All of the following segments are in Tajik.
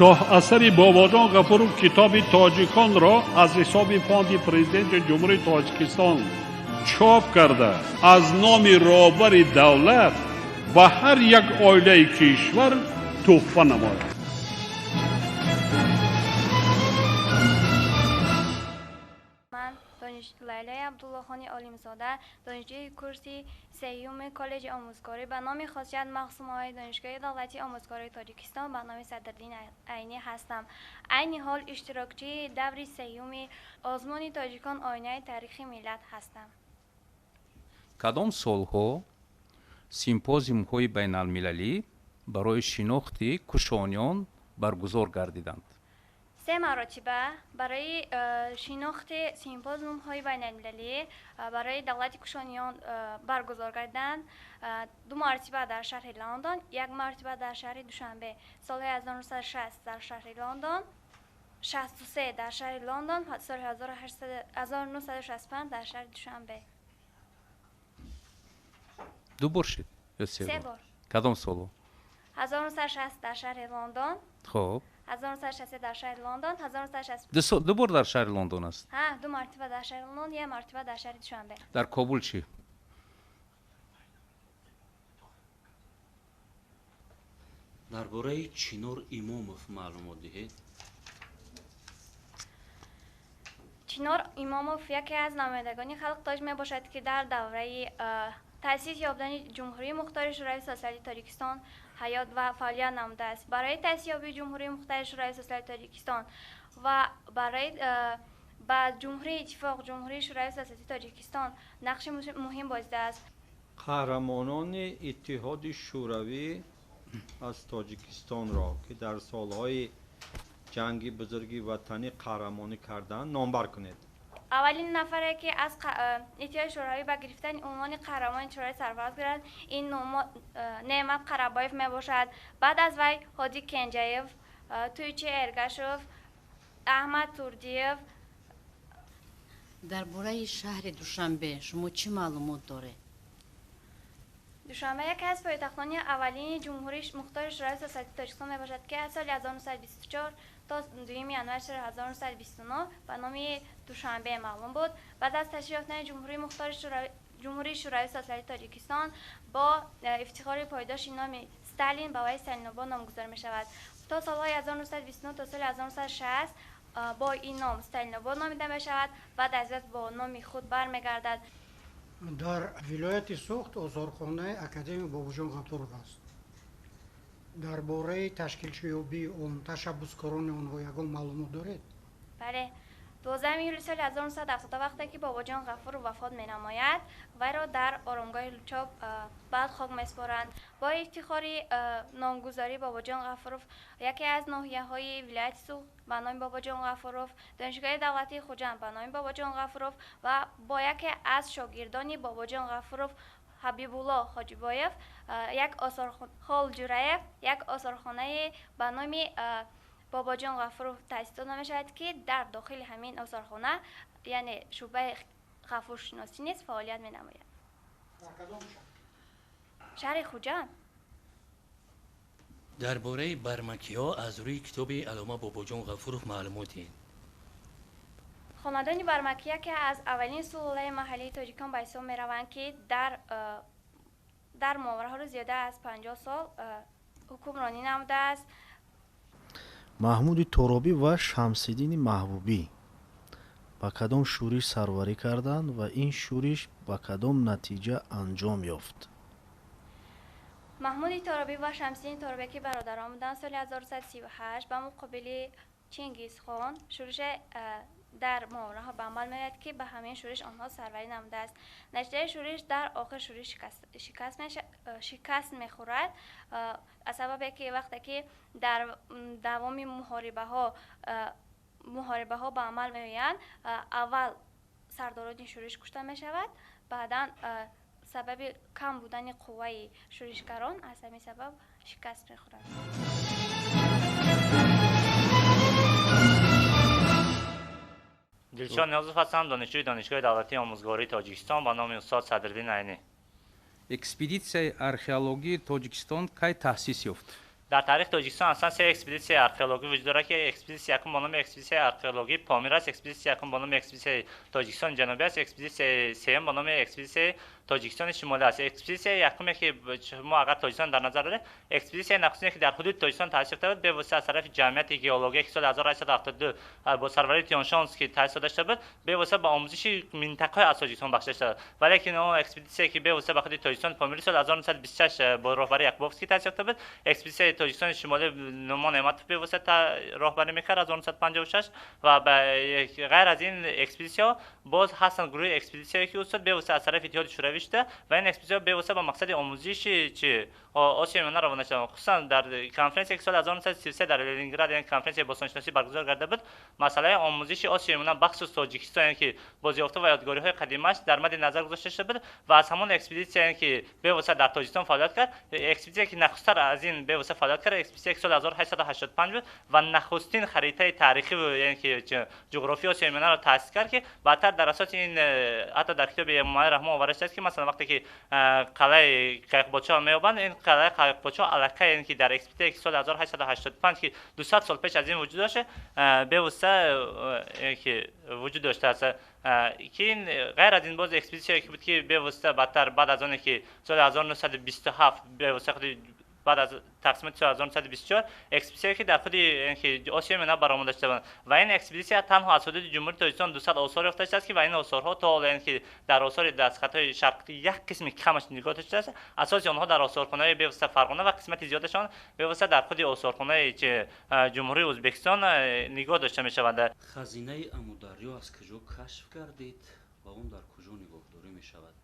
Шоҳасари Бобоҷон Ғафуров китоби тоҷиконро аз ҳисоби фонди Президенти Ҷумҳурии Тоҷикистон чоп карда, аз номи роҳбари давлат ба ҳар як оилаи кишвар туҳфа намояд. Ман Лайлаи Абдуллохони Олимзода, донишҷӯи курси сеюми коллеҷи омӯзгорӣ ба номи Хосият Махсумои Донишгоҳи давлатии омӯзгории Тоҷикистон ба номи Садриддин Айнӣ ҳастам. Айни ҳол иштирокчии даври сеюми озмуни тоҷикон оинаи таърихи миллат ҳастам. Кадом солҳо симпозиумҳои байналмилалӣ барои шинохти кушониён баргузор гардиданд? Се маротиба барои шинохти симпозиумҳои байналмилалӣ барои давлати кушониён баргузор гардиданд. Ду маротиба дар шаҳри Лондон, як маротиба дар шаҳри Душанбе. Солҳои 1960 дар шаҳри Лондон, 63 дар шаҳри Лондон, соли 1965 дар шаҳри Душанбе. Ду бор шид ё се бор? Кадом солҳо? 1960 дар шаҳри Лондон. Хоб. 1963 дар шаҳри Лондон, 1960. Ду бор дар шаҳри Лондон аст? Ҳа, ду маротиба дар шаҳри Лондон, як маротиба дар шаҳри Душанбе. Дар Кобул чӣ? Дар бораи Чинор Имомов маълумот диҳед. Чинор Имомов яке аз намояндагони халқ тоҷ мебошад, ки дар давраи таъсис ёбдани Ҷумҳурии Мухтори Шӯравии Сотсиалистии Тоҷикистон ҳаёт ва фаъолият намудааст. Барои таъсисёбии Ҷумҳурии Мухтори Шӯравии Сотсиалистии Тоҷикистон ва барои ба Ҷумҳурии Иттифоқ Ҷумҳурии Шӯравии Сотсиалистии Тоҷикистон нақши муҳим бозидааст. Қаҳрамонони Иттиҳоди Шӯравӣ аз Тоҷикистонро, ки дар солҳои ҷанги бузурги ватанӣ қаҳрамонӣ карданд, номбар кунед. Аввалин нафаре, ки аз Иттиҳоди Шӯравӣ ба гирифтани унвони қаҳрамони Шӯравӣ сарфароз гардад, ин Неъмат Қарабоев мебошад. Баъд аз вай Ҳоди Кенҷаев, Туйчи Эргашов, Аҳмад Турдиев. Дар бораи шаҳри Душанбе шумо чӣ маълумот доред? Душанбе яке аз пойтахтони аввалини Ҷумҳурии Мухтори Шӯравии Сотсиалистии Тоҷикистон мебошад, ки аз соли 1924 то 2 январи соли 1929 ба номи Душанбе маълум буд. Баъд аз ташкил ёфтани Ҷумҳурии Мухтори Ҷумҳурии Шӯравии Сотсиалистии Тоҷикистон бо ифтихори пойдошти номи Сталин ба вай Сталинобод номгузорӣ мешавад. То солҳои 1929 то соли 1960 бо ин ном Сталинобод номида мешавад, баъд аз он бо номи худ бармегардад. Дар вилояти Суғд осорхонаи академия Бобоҷон Ғафуров аст. Дар бораи ташкилшуёбии он, ташаббускорони онҳо ягон маълумот доред? Бале, 12 июли соли 1970 вақте ки Бобоҷон Ғафуров вафот менамояд, вайро дар оромгоҳи Лучоб баъд хок месупоранд. Бо ифтихори номгузории Бобоҷон Ғафуров яке аз ноҳияҳои вилояти Суғд ба номи Бобоҷон Ғафуров, Донишгоҳи давлатии Хуҷанд ба номи Бобоҷон Ғафуров ва бо яке аз шогирдони Бобоҷон Ғафуров Ҳабибулло Хоҷибоев як Холҷураев як осорхонае ба номи Бобоҷон Ғафуров таъсис дода мешавад, ки дар дохили ҳамин осорхона, яъне шӯъбаи ғафуршиносӣ низ фаъолият менамояд. Шаҳри Хуҷанд. Дар бораи бармакиҳо аз рӯи китоби Аллома Бобоҷон Ғафуров маълумот диҳед. Хонадони бармакӣ яке аз аввалин сулолаи маҳаллии тоҷикон ба ҳисоб мераванд, ки дар мовараҳоро зиёда аз 50 сол ҳукмронӣ намудааст. Маҳмуди Торобӣ ва Шамсиддини Маҳбубӣ ба кадом шӯриш сарварӣ карданд ва ин шӯриш ба кадом натиҷа анҷом ёфт? Маҳмуди Торобӣ ва Шамсиддини Торобӣ, ки бародарон буданд, соли 1938 ба муқобили Чингизхон шӯриш дар мовараҳо ба амал меояд, ки ба ҳамин шӯриш онҳо сарварӣ намудааст. Натиҷаи шӯриш дар охир шӯриш шикаст мехӯрад, аз сабабе ки вақте ки дар давоми муҳорибаҳо ба амал меоянд, аввал сардорони шӯриш кушта мешавад, баъдан сабаби кам будани қувваи шӯришгарон аз ҳамин сабаб шикаст мехӯрад. Дилшод Ниёзов ҳастам, донишҷӯи Донишгоҳи давлатии омӯзгории Тоҷикистон ба номи устод Садриддин Айнӣ. Экспедитсияи археологии Тоҷикистон кай таъсис ёфт? Дар таърихи Тоҷикистон аслан се экспедитсияи археологӣ вуҷуд дорад, ки экспедитсияи якум бо номи экспедитсияи археологии Помир аст, экспедитсияи якум бо номи экспедитсияи Тоҷикистони Ҷанубӣ аст, экспедитсияи сеюм бо номи экспедитсияи Тоҷикистони Шимолӣ аст. Экспедитсияи якуме, ки мо агар Тоҷикистон дар назар дорем, экспедитсияи нахустине, ки дар ҳудуди Тоҷикистон таъсис ёфта буд, бевосита аз тарафи ҷамъияти геология, ки соли 1872 бо сарварии Тяншанский таъсис дода шуда буд, бевосита ба омӯзиши минтақаҳои аз Тоҷикистон бахшида шуда. Валекин он экспедитсия, ки бевосита ба худи Тоҷикистон Помири соли 1926 бо роҳбарии Якубовский таъсис ёфта буд, экспедитсияи Тоҷикистони Шимолӣ Нумон Неъматов бевосита роҳбарӣ мекард аз 1956. Ва ғайр аз ин экспедитсияҳо боз ҳастанд гурӯҳи экспедитсияе, ки устод бевосита аз тарафи Иттиҳоди Шӯравӣ шуда ва ин экспедитсияҳо бевосита ба мақсади омӯзиши чи Осиёи Миёна равона шуданд. Хусусан дар конференсия, ки соли 1933 дар Ленинград, яъне конференсияи бостоншиносӣ баргузор карда буд, масъалаи омӯзиши Осиёи Миёна, бахусус Тоҷикистон, яъне ки бозёфта ва ёдгориҳои қадимааш дар мадди назар гузошта шуда буд. Ва аз ҳамон экспедитсия, яъне ки бевосита дар Тоҷикистон фаъолият кард, экспедитсия, ки нахусттар аз ин бевосита фаъолият кард, экспедитсия, ки соли 1885 буд ва нахустин харитаи таърихӣ, яъне ки ҷуғрофии Осиёи Миёнаро таъсис кард, ки баъдтар дар асоси ин ҳатто дар китоби Эмомалӣ Раҳмон оварда шудааст, ки масалан вақте ки қалъаи Қайқбодшоҳ меёбанд, ин қалъаи Қайқбодшоҳ аллакай, яъне ки дар экспедитсия, ки соли 1885, ки 200 сол пеш аз ин вуҷуд дошта, бевосита ки вуҷуд доштааст. Ки ин ғайр аз ин боз экспедитсияе, ки буд, ки бевосита баъдтар, баъд аз оне ки соли 1927 бевосита худи баъд аз тақсимоти соли 1924 экспедитсияе, ки дар худи Осиёи Миёна баромада шуда буданд ва ин экспедитсия танҳо аз ҳудуди Ҷумҳурии Тоҷикистон 200 осор ёфта шудааст, ки ва ин осорҳо то ҳол, яъне ки дар осори дастхатҳои шарқӣ як қисми камаш нигоҳ дошта шудааст. Асоси онҳо дар осорхонаи бевосита Фарғона ва қисмати зиёдашон бевосита дар худи осорхонаи Ҷумҳурии Ӯзбекистон нигоҳ дошта мешаванд. Хазинаи Амударё аз куҷо кашф гардид ва он дар куҷо нигоҳдорӣ мешавад?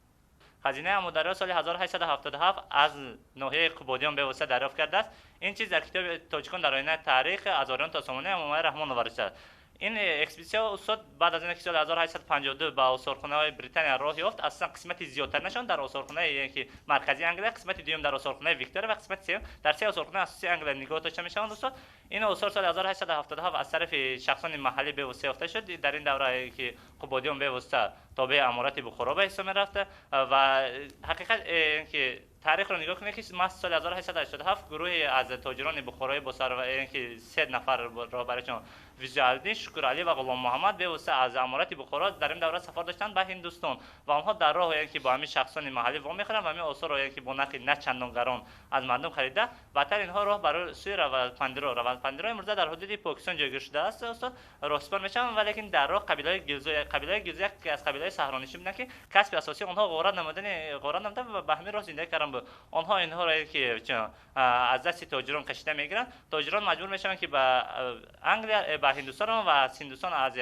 Хазинаи Амударё соли 1877 аз ноҳияи Қубодиён бевосита дарёфт кардааст. Ин чиз дар китоби «Тоҷикон дар оинаи таърих: аз ориён то сомониён» Эмомалӣ Раҳмон оварда шудааст. Ин экспедитсия, устод, баъд аз ин ки соли 1852 ба осорхонаҳои Британия роҳ ёфт, асосан қисмати зиёдтаринашон дар осорхонаи ки марказии Англия, қисмати дуюм дар осорхонаи Виктория ва қисмати сеюм дар се осорхонаи асосии Англия нигоҳ дошта мешаванд. Устод, ин осор соли 1877 аз тарафи шахсони маҳаллӣ бевосита ёфта шуд. Дар ин давра ки Қубодиён бевосита тобеи аморати Бухоро ба ҳисоб мерафта. Ва ҳақиқат ки таърихро нигоҳ кунед, ки маҳз соли 1887 гурӯҳе аз тоҷирони бухороӣ бо сар ки се нафар роҳбаришон Визуалдин, Шукуралӣ ва Ғулом Муҳаммад бевосита аз аморати Бухоро дар ин давра сафар доштанд ба Ҳиндустон ва онҳо дар роҳ, яъне ки бо ҳамин шахсони маҳаллӣ вомехӯранд ва ҳамин осорро, яъне ки бо нархи на чандон гарон аз мардум харида, баъдтар инҳо роҳ барои сӯи Равалпандиро, Равалпандиро имрӯза дар ҳудуди Покистон ҷойгир шудааст, устод, роҳсипор мешаванд. Валекин дар роҳ қабилаҳои гилзо, қабилаҳои гилзо яке аз қабилаҳои саҳронишин буданд, ки касби асосии онҳо ғорат намудани, ғорат намуда ва ба ҳамин роҳ зиндагӣ кардан буд. Онҳо инҳоро ки аз дасти тоҷирон кашида мегиранд. Тоҷирон маҷбур мешаванд, ки ба Англия, ба Ҳиндустон раванд ва аз Ҳиндустон аз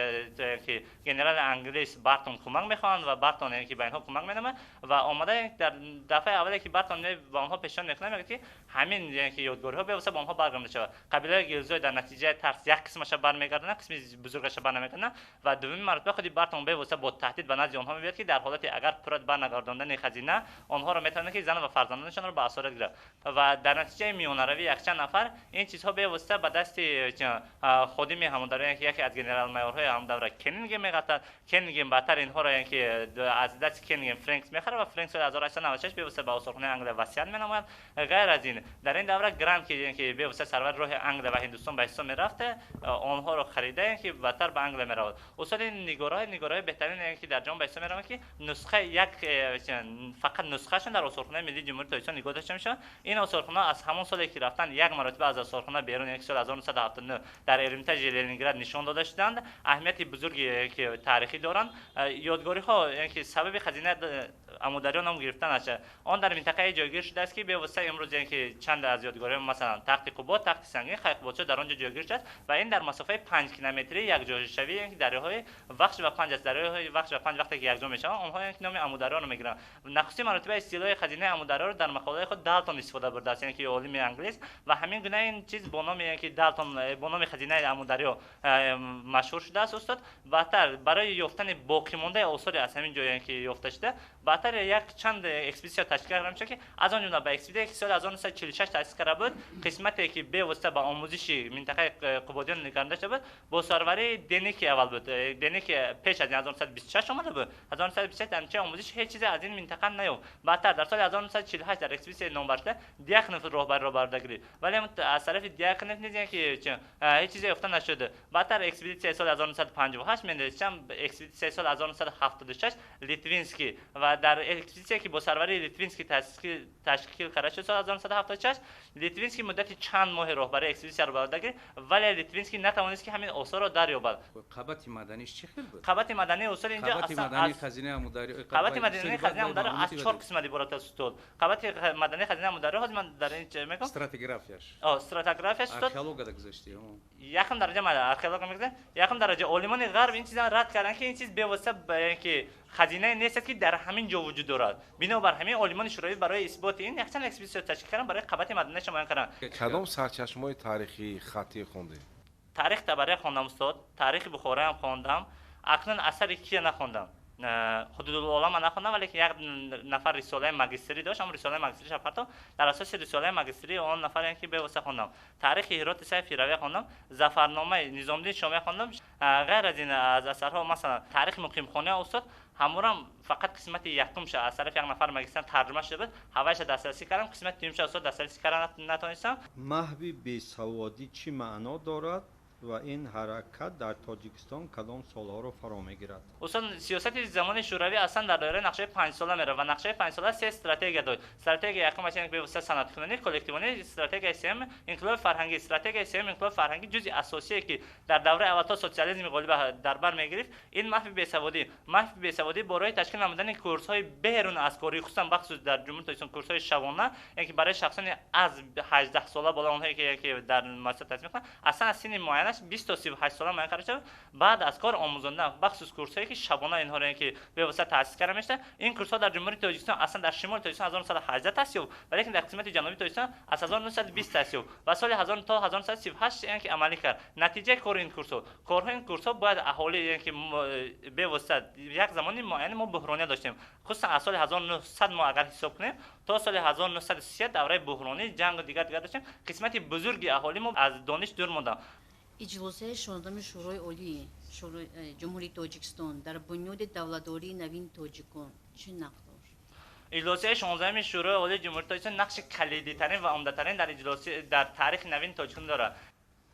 ки генерали англис Бартон кӯмак мехоҳанд ва Бартон ки ба инҳо кӯмак менамояд. Ва омада дар дафъаи аввале ки Бартон ба онҳо пешниҳод мекунад, мегӯяд, ки ҳамин ки ёдгориҳо бевосита ба онҳо баргардонида шавад. Қабилаи гилзой дар натиҷаи тарс як қисмаша бармегардонад, қисми бузургаша барнамегардонад. Ва дуюми маротиба худи Бартон бевосита бо таҳдид ба назди онҳо мебиёд, ки дар ҳолати агар пурра барнагардондани хазина, онҳоро метавонад, ки зан ва фарзандонашонро ба асорат гирад. Ва дар натиҷаи миёнаравии якчанд нафар ин чизҳо бевосита ба дасти ходими ҳамон давра, яке аз генерал-майорҳои ҳамон давра Кеннингем меғалтад. Кеннингем баъдтар инҳоро, яъне ки аз дасти Кеннингем Френкс мехарад ва Френкс соли 1896 бевосита ба осорхонаи Англия васият менамояд. Ғайр аз ин, дар ин давра Грант, ки яъне ки бевосита сарвари роҳи Англия ва Ҳиндустон ба ҳисоб мерафта, онҳоро харида, яъне ки баъдтар ба Англия меравад. Устод, ин нигораҳои беҳтарин, яъне ки дар ҷаҳон ба ҳисоб мераванд, ки нусха як фақат нусхаашон дар осорхонаи миллии Ҷумҳурии Тоҷикистон нигоҳ дошта мешавад. Ин осорхона аз ҳамон соле ки рафтанд, як маротиба аз осорхона берун, яъне соли 1979 дар Эрмитажи Ленинград нишон дода шуданд. Аҳамияти бузурги ки таърихӣ доранд ёдгориҳо, яъне ки сабаби хазинаи Амударё ном гирифтан аст. Он дар минтақае ҷойгир шудааст, ки бевосита имрӯз, яъне ки чанд аз ёдгориҳо, масалан тахти Қубод, тахти Сангин, Қайқбодшоҳ дар он ҷо ҷойгир шудааст ва ин дар масофаи 5 километрӣ якҷойшавии, яъне ки дарёҳои Вахш ва Панҷ аст. Дарёҳои Вахш ва Панҷ вақте ки якҷо мешаванд, онҳо яъне ки номи Амударёро мегиранд. Нахустин маротиба истилоҳи хазинаи Амударёро дар мақолаи худ Далтон истифода бурдааст, яъне ки олими англис. Ва ҳамин гуна ин чиз бо номи, яъне ки Далтон, бо номи хазинаи Амударё машҳур шудааст. Устод, баъдтар барои ёфтани боқимондаи осори аз ҳамин ҷо, яъне ки ёфта шуда, баъдтар Баъдтар як чанд экспедитсия ташкил карда мешавад, ки аз он ҷумла ба экспедитсия, ки соли 1946 таъсис карда буд, қисмате ки бевосита ба омӯзиши минтақаи Қубодиён нигаронда шуда буд, бо сарварии Деники аввал буд. Деники пеш аз 1926 омада буд. 1926 дар натиҷаи омӯзиш ҳеҷ чизе аз ин минтақа наёфт. Баъдтар дар соли 1948 дар экспедитсияи номбаршуда Дьяконов роҳбариро бар уҳда гирифт, вале аз тарафи Дьяконов низ ки ҳеҷ чизе ёфта нашуд. Баъдтар экспедитсияи соли 1958 мендешам, экспедитсияи соли 1976 Литвинский, ва дар экспедитсия, ки бо сарварии Литвинский ташкил карда шуд соли 1976, Литвинский муддати чанд моҳи роҳбарии экспедитсияро ба уҳда гирифт, вале Литвинский натавонист, ки ҳамин осорро дарёбад. Қабати маданиш чӣ хел буд? Қабати мадании усул инҷо қабати мадании хазинаи Амударё. Қабати мадании хазинаи Амударё аз чор қисмат иборат аст, устод. Қабати мадании хазинаи Амударё ҳозир ман дар ин мегӯям. Стратиграфияш. Стратиграфияш, устод. Археологада гузашти. Якум дараҷа ман археолога мегӯям. Якум дараҷа олимони ғарб ин чиза рад карданд, ки ин чиз бевосита ки хазинае нест, ки дар ҳамин ҷо вуҷуд дорад. Бинобар ҳамин олимони шӯравӣ барои исботи ин якчанд экспедитсия ташкил карданд, барои қабати маданиаш муайян карданд. Кадом сарчашмаҳои таърихии хаттӣ хондед? Таърих Табария хондам, устод, таърихи Бухораам хондам. Акнун асари кия нахондам, Ҳудудулолама нахондам, вале як нафар рисолаи магистрӣ дошт, ҳамон рисолаи магистриша партов, дар асоси рисолаи магистрии он нафар ки бевосита хондам. Таърихи Ҳироти Сайфи Равия хондам, Зафарномаи Низомиддин Шомия хондам. Ғайр аз ин аз асарҳо, масалан, таърихи Муқимхония, устод, ҳамурам фақат қисмати якумша аз тарафи як нафар магистрант тарҷума шуда буд, ҳавайша дастрасӣ кардам, қисмати дуюмша, устод, дастрасӣ карда натонистам. Маҳви бесаводӣ чӣ маъно дорад ва ин ҳаракат дар Тоҷикистон кадом солҳоро фаро мегирад? Устод, сиёсати замони шӯравӣ аслан дар доираи нақшаи панҷсола меравад ва нақшаи панҷсола се стратегия дошт. Стратегияи якумаш бевосита санъаткунонӣ, коллективонӣ, стратегияи сеюм инқилоби фарҳангӣ. Стратегияи сеюм инқилоби фарҳангӣ ҷузъи асосие, ки дар давраи аввал то социализми ғолиба дар бар мегирифт, ин маҳви бесаводӣ. Маҳви бесаводӣ бо роҳи ташкил намудани курсҳои берун аз корӣ, хусусан бахусус дар Ҷумҳурии Тоҷикистон курсҳои шабона, яъне ки барои шахсони аз 18 сола боло, онҳое ки дар муассиса таҳсил мекунанд, аслан аз синни муайянаш 20 то 38 сола муайян карда шавад, баъд аз кор омӯзондан, бахусус курсҳое, ки шабона инҳоро ки бевосита таъсис карда мешавад. Ин курсҳо дар Ҷумҳурии Тоҷикистон аслан дар шимоли Тоҷикистон 1918 таъсис ёфт, валекин дар қисмати ҷанубии Тоҷикистон аз 1920 таъсис ёфт ва соли 1000 то 1938 яъне ки амалӣ кард. Натиҷаи кори ин курсҳо, корҳои ин курсҳо бояд аҳолӣ, яъне ки бевосита як замони муайяне мо буҳрония доштем, хусусан аз соли 1900 мо агар ҳисоб кунем то соли 1930 давраи буҳронӣ, ҷангу дигар дигар доштем, қисмати бузурги аҳолӣ мо аз дониш дур монданд. Иҷлосияи 16-уми Шӯрои Олии Ҷумҳурии Тоҷикистон дар бунёди давлатдории навини тоҷикон чӣ нақш дошт? Иҷлосияи 16-уми Шӯрои Олии Ҷумҳурии Тоҷикистон нақши калидитарин ва умдатарин дар иҷлоси дар таърихи навини тоҷикон дорад.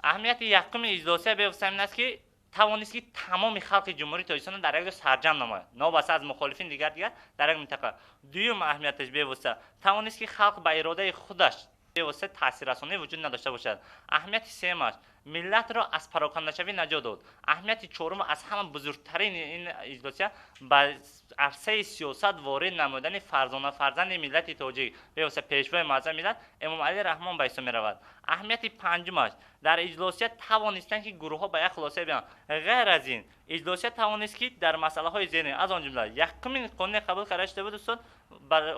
Аҳамияти якуми иҷлосия бевосита ин аст, ки тавонист, ки тамоми халқи Ҷумҳурии Тоҷикистонро дар як ҷо сарҷамъ намояд, новобаста аз мухолифин, дигар дигар, дар як минтақа. Дуюм аҳамияташ бевосита тавонист, ки халқ ба иродаи худаш бевосита таъсиррасонӣ вуҷуд надошта бошад. Аҳамияти сеюмаш миллатро аз парокандашавӣ наҷот дод. Аҳамияти чорум, аз ҳама бузургтарин ин иҷлосия ба арсаи сиёсат ворид намудани фарзона фарзанди миллати тоҷик, бевосита пешвои муаззами миллат Эмомалӣ Раҳмон ба ҳисоб меравад. Аҳамияти панҷумаш дар иҷлосия тавонистанд, ки гурӯҳҳо ба як хулоса биёянд. Ғайр аз ин иҷлосия тавонист, ки дар масъалаҳои зерин, аз он ҷумла якумин қонуне қабул карда шуда буд, устод,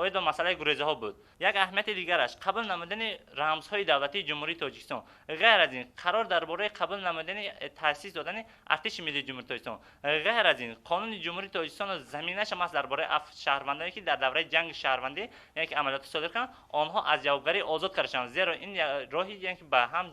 оид ба масъалаи гурезаҳо буд. Як аҳамияти дигараш қабул намудани рамзҳои давлатии Ҷумҳурии Тоҷикистон. Ғайр аз ин қарор дар бораи қабул намудани таъсис додани Артиши миллии Ҷумҳурии Тоҷикистон. Ғайр аз ин қонуни Ҷумҳурии Тоҷикистон заминаша маст дар бораи шаҳрвандоне, ки дар давраи ҷанги шаҳрвандӣ, яъне ки амалиётро содир карданд, онҳо аз ҷавобгарӣ озод карда шаванд, зеро ин роҳи, яъне ки ба ҳам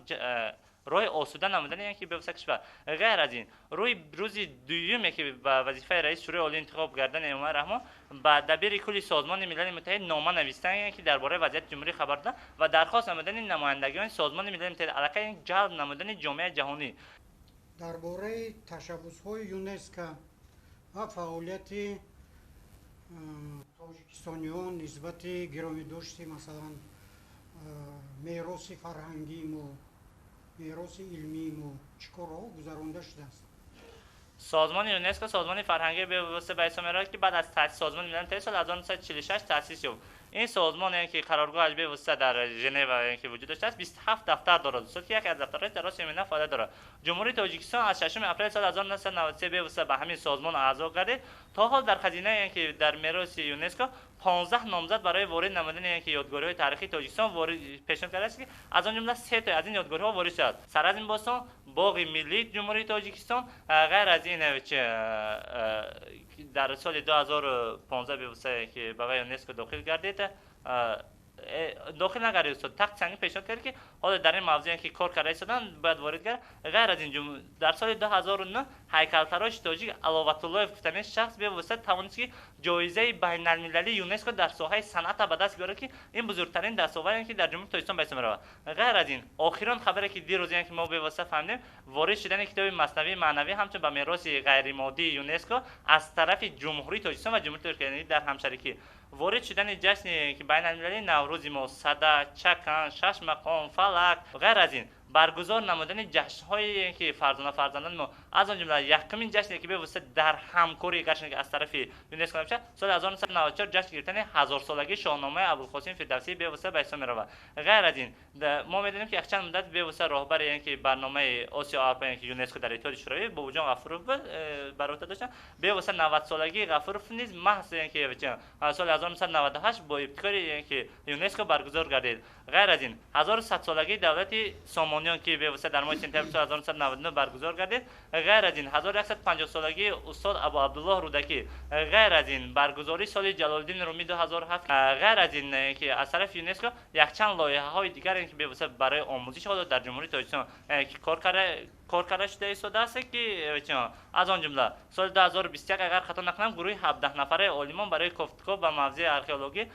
роҳи осуда намудани, яъне ки бевосита кишвар. Ғайр аз ин рӯи рӯзи дуюме, ки ба вазифаи раиси Шӯрои Олӣ интихоб гардани Эмомалӣ Раҳмон, ба дабири кулли Созмони Милали Муттаҳид нома навистан, яъне ки дар бораи вазъияти ҷумҳурӣ хабар додан ва дархост намудани намояндагиёни Созмони Милали Муттаҳид, аллакай ҷалб намудани ҷомеаи ҷаҳонӣ. Дар бораи ташаббусҳои ЮНЕСКО ва фаъолияти тоҷикистониён нисбати гиромидошти, масалан, мероси фарҳангии мо, мероси илмии мо чӣ корҳо гузаронда шудааст? Созмони ЮНЕСКО созмони фарҳангии бевосита ба ҳисоб меравад, ки баъд аз таъсиси Созмони Милали Муттаҳид соли 1946 таъсис ёфт. Ин созмон, яъне ки қароргоҳаш бевосита дар Женева, яъне ки вуҷуд доштааст, 27 дафтар дорад, устод, ки яке аз дафтарҳои дар Осиёи Миёна фаъолият дорад. Ҷумҳурии Тоҷикистон аз 6 апрели соли 1993 бевосита ба ҳамин созмон аъзо гардид. То ҳол дар хазина, яъне ки дар мероси ЮНЕСКО 15 номзад барои ворид намудани, яъне ки ёдгориҳои таърихии Тоҷикистон ворид пешниҳод кардааст, ки аз он ҷумла се тои аз ин ёдгориҳо ворид шудааст: Саразми бостон, Боғи миллии Ҷумҳурии Тоҷикистон, ғайр аз ин Дар соли 2015 бевосита ки ба вай ЮНЕСКО дохил гардид, дохил нагардид, устод, тахти сангӣ пешниҳод кард, ки ҳоло дар ин мавзӯе ки кор карда истоданд, бояд ворид кард. Ғайр аз ин, дар соли 2009 ҳайкалтароши тоҷик Аловатуллоев гуфтани шахс бевосита тавонист, ки ҷоизаи байналмилалии ЮНЕСКО дар соҳаи санъата ба даст биёрад, ки ин бузургтарин дастоварде ки дар Ҷумҳурии Тоҷикистон ба ҳисоб меравад. Ғайр аз ин, охирон хабаре ки дирӯз ки мо бевосита фаҳмидем, ворид шудани китоби Маснавии маънавӣ ҳамчун ба мероси ғайримоддии ЮНЕСКО аз тарафи Ҷумҳурии Тоҷикистон ва Ҷумҳурии Туркия дар ҳамшарикӣ, ворид шудани ҷашни байналмилалии Наврӯзи мо, Сада, Чакан, Шашмақом, Фалак. Ғайр аз ин, баргузор намудани ҷашнҳое ки фарзона фарзандони мо, аз он ҷумла якумин ҷашне ки бевосита дар ҳамкорӣ, гарчанде ки аз тарафи ЮНЕСКО намешавад, соли 1994 ҷашн гирифтани ҳазорсолагии Шоҳномаи Абулқосим Фирдавсӣ бевосита ба ҳисоб меравад. Ғайр аз ин, мо медонем, ки якчанд муддат бевосита роҳбари яъне ки барномаи Осиё Аврупо, яъне ки ЮНЕСКО дар Иттиҳоди Шӯравӣ Бобоҷон Ғафуров буд, бар уҳда доштанд. Бевосита 90-солагии Ғафуров низ маҳз яъне ки соли 1998 бо ибтикори яъне ки ЮНЕСКО баргузор гардид. Ғайр аз ин, 1100-солагии давлати Сомониён, ки бевосита дар моҳи сентябри соли 1999 баргузор гардид. Ғайр аз ин, 1150-солагии устод Абу Абдуллоҳ Рӯдакӣ. Ғайр аз ин, баргузории соли Ҷалолиддин Румӣ 2007. Ғайр аз ин, ки аз тарафи ЮНЕСКО якчанд лоиҳаҳои дигар, ки бевосита барои омӯзиш ҳоло дар Ҷумҳурии Тоҷикистон ки кор карда шуда истодааст, ки аз он ҷумла соли 2021, агар хато накунам, гурӯҳи 17 нафараи олимон барои кофтуков ба мавзеи археологӣ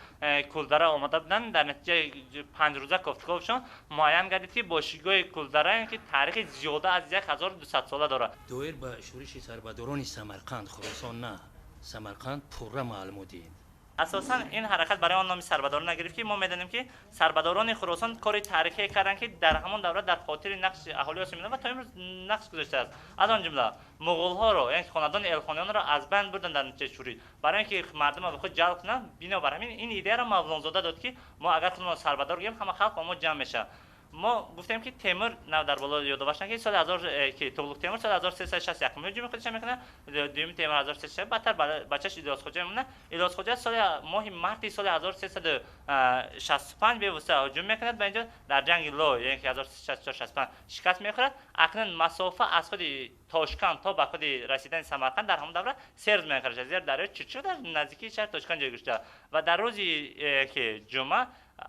Кулдара омада буданд. Дар натиҷаи 5-рӯза кофтуковшон муайян гардид, ки бошишгоҳи Кулдара ки таърихи зиёда аз 1200 сола дорад. Доир ба шӯриши сарбадорони Самарқанд, Хуросон на, Самарқанд, пурра маълумот диҳед. Асосан ин ҳаракат барои он номи сарбадорон нагирифт, ки мо медонем, ки сарбадорони Хуросон кори таърихие карданд, ки дар ҳамон давра дар хотири нақши аҳолии Осиё ва то имрӯз нақш гузоштааст. Аз он ҷумла муғулҳоро, яъне хонадони Элхониёнро аз байн бурданд дар натиҷаи шӯриш, барои ин ки мардумро ба худ ҷалб кунанд. Бинобар ҳамин ин идеяро Мавлонзода дод, ки мо агар худро сарбадор гӯем, ҳама халқ ба мо ҷамъ мешавад. Мо гуфтем, ки Темур нав дар боло ёдовар шуданд, ки соли ҳазор ки Туғлуқ Темур соли 1361 ҳуҷуми худашро мекунад, дуюми Темур 1306, баъдтар бачаш Илёсхоҷа мемонад. Илёсхоҷа соли моҳи марти соли 1365 бевосита ҳуҷум мекунад ба инҷо, дар ҷанги Лой, яъне ки 1364-65 шикаст мехӯрад. Акнун масофа аз худи Тошканд то ба худи расидани Самарқанд дар ҳамон давра 3 рӯз мехарашад, зеро дарёи Чирчиқ дар наздикии шаҳри Тошканд ҷойгир шуда. Ва дар рӯзи ки ҷумъа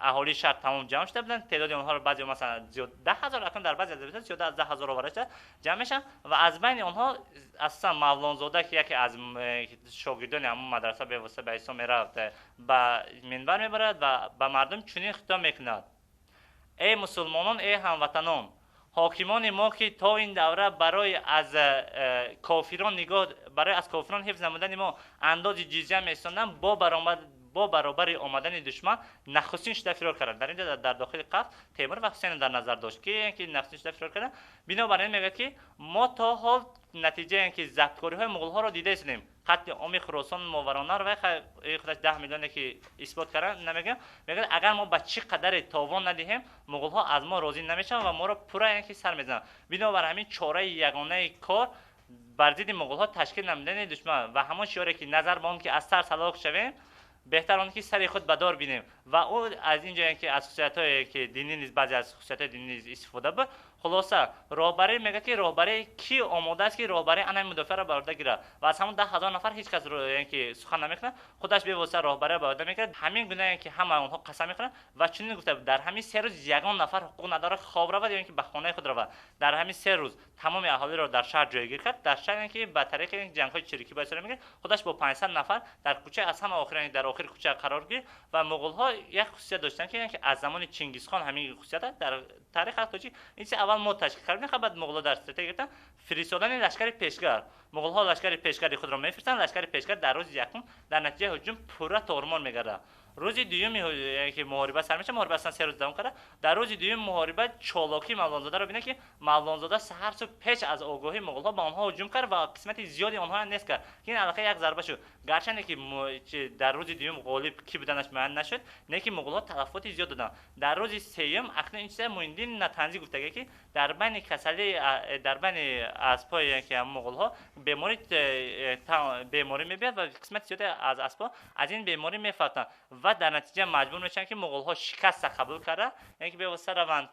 аҳолии шаҳр тамом ҷамъ шуда буданд. Теъдоди онҳоро баъзе масалан зиёд 10 000, акнун дар баъзе аз зиёда аз 10 000 оварда шуда ҷамъ мешаванд ва аз байни онҳо асосан Мавлонзода, ки яке аз шогирдони ҳамон мадраса бевосита ба ҳисоб мерафт, ба минбар мебарад ва ба мардум чунин хитоб мекунад: «Эй мусулмонон, эй ҳамватанон, ҳокимони мо, ки то ин давра барои аз кофирон нигоҳ, барои аз кофирон ҳифз намудани мо андози ҷизя меситонданд, бо баробари омадани душман нахустин шуда фирор карданд.» Дар инҷо дар дохили қавс Темур ва Ҳусейн дар назар дошт, ки нахустин шуда фирор карданд. Бинобар ин мегӯяд, ки мо то ҳол натиҷаи ки забткориҳои муғулҳоро дида истодем, қатли оми Хуросон, Моваронар ва худаш 10 миллионе ки исбот кардан намегӯям. Мегӯяд, агар мо ба чӣ қадаре товон надиҳем, муғулҳо аз мо розӣ намешаванд ва моро пурра ки сар мезананд. Бинобар ҳамин чораи ягонаи кор бар зидди муғулҳо ташкил намудани душман ва ҳамон шиоре, ки назар ба он ки аз тарс ҳалок шавем, беҳтар он ки сари худ ба дор бинем. Ва ӯ аз ин ҷое ки аз хусусиятҳое ки динӣ низ, баъзе аз хусусиятҳои динӣ низ истифода буд. Хулоса, роҳбарӣ мегӯяд, ки роҳбарӣ кӣ омода аст, ки роҳбарии ана мудофиаро ба уҳда гирад? Ва аз ҳамон 10 000 нафар ҳеҷ кас ки сухан намекунад. Худаш бевосита роҳбариро ба уҳда мегирад. Ҳамин гуна ки ҳама онҳо қасам мехӯранд ва чунин гуфта: дар ҳамин 3 рӯз ягон нафар ҳуқуқ надорад хоб равад ё ин ки ба хонаи худ равад. Дар ҳамин 3 рӯз тамоми аҳолиро дар шаҳр ҷойгир кард. Дар шаҳр ки ба тариқи ҷангҳои чирикӣ ба истифода мегирад, худаш бо 500 нафар дар кӯча аз ҳама охир, дар охири кӯча қарор гирифт. Ва муғулҳо як хусусият доштанд, ки аз замони Чингизхон ҳамин хусусият дар таърих ҳаст, тоҷик ин чиз аввал мо ташкил кардем, баъд муғулҳо дар стратегия гирифтанд: фиристодани лашкари пешгар. Муғулҳо лашкари пешгари худро мефиристанд. Лашкари пешгар дар рӯзи якум дар натиҷаи ҳуҷум пурра тормор мегардад. Рӯзи дуюми ки муҳориба сар мешавад, муҳориба аслан 3 рӯз давом карда, дар рӯзи дуюми муҳориба чолокии Мавлонзодаро бинад, ки Мавлонзода саҳар субҳ пеш аз огоҳии муғулҳо ба онҳо ҳуҷум кард ва қисмати зиёди онҳоро нест кард, ки ин аллакай як зарба шуд. Гарчанде ки дар рӯзи дуюм ғолиб кӣ буданаш муайян нашуд, лекин муғулҳо талафоти зиёд доданд. Дар рӯзи сеюм акнун ин чиза Муиндин Натанзӣ гуфтага, ки дар байни касали, дар байни аспҳои ки муғулҳо беморӣ мебиёд ва қисмати зиёде аз аспҳо аз ин беморӣ мефавтанд ва дар натиҷа маҷбур мешаванд, ки муғулҳо шикаста қабул карда, яъне ки бевосита раванд.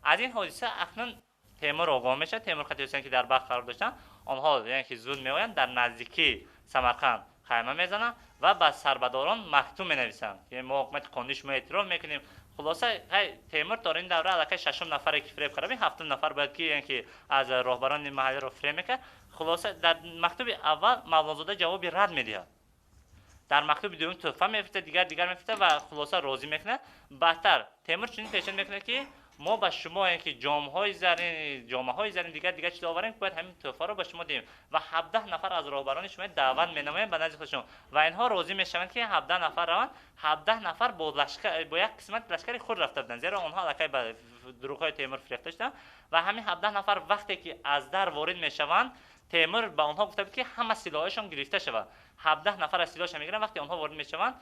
Аз ин ҳодиса акнун Темур огоҳ мешавад. Темур Хати Ҳусейн, ки дар Балх қарор доштанд, онҳо яъне ки зуд меоянд, дар наздикии Самарқанд хайма мезананд ва ба сарбадорон мактуб менависанд, ки мо ҳукумати қонунии шумо эътироф мекунем. Хулоса, Темур то ин давра аллакай шашум нафаре ки фиреб карда, ҳафтум нафар бояд ки аз роҳбарони маҳаллиро фиреб мекард. Хулоса, дар мактуби аввал Мавлонзода ҷавоби рад медиҳад, дар мактуби дуюм тӯҳфа мефиристад, дигар мефиристад ва хулоса розӣ мекунад. Баъдтар Темур чунин пешниҳод мекунад, ки мо ба шумо ки ҷомҳои зарин, ҷомаҳои зарин, дигар чиз оварем, бояд ҳамин тӯҳфаро ба шумо диҳем ва 17 нафар аз роҳбарони шумо даъват менамоем ба назди худшон ва инҳо розӣ мешаванд, ки 17 нафар раванд. 17 нафар бо як қисмат лашкари худ рафта буданд, зеро онҳо аллакай ба дурӯғҳои Темур фирефта шуданд ва ҳамин 17 нафар вақте ки аз дар ворид мешаванд, Темур ба онҳо гуфта буд, ки ҳама силоҳҳояшон гирифта шавад. 17 нафар аз силоҳашон мегиранд. Вақте онҳо ворид мешаванд,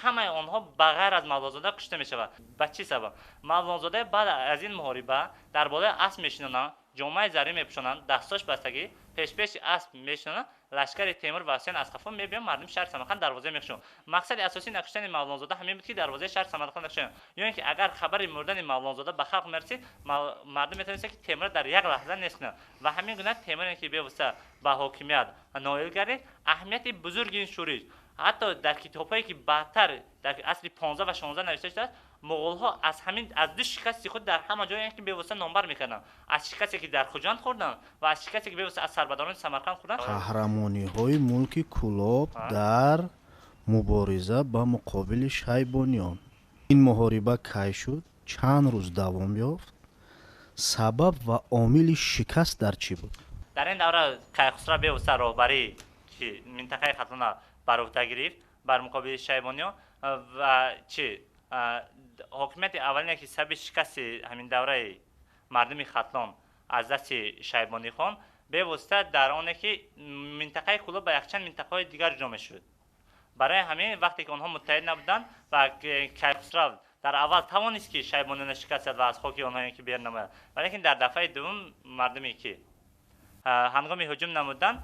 ҳамаи онҳо ба ғайр аз Мавлонзода кушта мешавад. Ба чӣ сабаб? Мавлонзода баъд аз ин муҳориба дар болои асп мешинонанд, ҷомаи зарин мепӯшонанд, дастош бастагӣ, пешпеши асп мешинонанд. Лашкари Темур ва Ҳусейн аз қафо мебиёнд, мардуми шаҳри Самарқанд дарвоза мекушоянд. Мақсади асосии накуштани Мавлонзода ҳамин буд, ки дарвозаи шаҳри Самарқанд накушоянд. Ё ин ки агар хабари мурдани Мавлонзода ба халқ мерасид, мардум метавонистанд, ки Темурро дар як лаҳза нест кунанд. Ва ҳамин гуна Темуре, ки бевосита ба ҳокимият ноил гардид, аҳамияти бузурги ин шӯриш ҳатто дар китобҳое, ки баъдтар дар асри 15 ва 16 навишта шудааст, муғулҳо аз ҳамин аз ду шикасти худ дар ҳама ҷое ки бевосита номбар мекарданд, аз шикасте ки дар Хуҷанд хӯрданд ва аз шикасте ки бевосита аз сарбадорони Самарқанд хӯрданд. Қаҳрамониҳои мулки Кӯлоб дар мубориза ба муқобили шайбониён. Ин муҳориба кай шуд, чанд рӯз давом ёфт, сабаб ва омили шикаст дар чӣ буд? Дар ин давра Кайхусрав бевосита роҳбарии минтақаи Хатлона бар уҳда гирифт бар муқобили шайбониён ва чи ҳокимияти аввалине, ки сабаби шикасти ҳамин давраи мардуми Хатлон аз дасти Шайбонихон бевосита дар оне, ки минтақаи Кӯлоб ба якчанд минтақаҳои дигар ҷудо мешуд. Барои ҳамин вақте ки онҳо муттаҳид набуданд ва Кайхусрав дар аввал тавонист, ки шайбониёнро шикаст ва аз хоки онҳое ки берун намояд, валекин дар дафъаи дуввум мардуме ки ҳангоми ҳуҷум намудан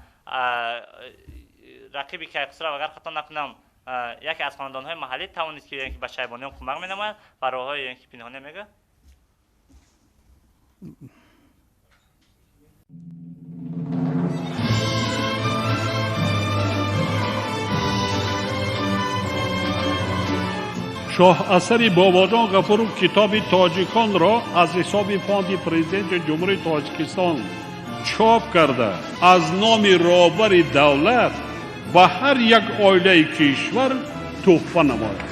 рақиби Кайхусрав, агар хато накунам, яке аз хонадонҳои маҳаллӣ тавонист, ки ба шайбониён кӯмак менамояд ва роҳҳои ки пинҳонӣ мегӯяд. Шоҳасари Бобоҷон Ғафуров китоби тоҷиконро аз ҳисоби фонди президенти Ҷумҳурии Тоҷикистон чоп карда, аз номи роҳбари давлат ба ҳар як оилаи кишвар тӯҳфа намояд.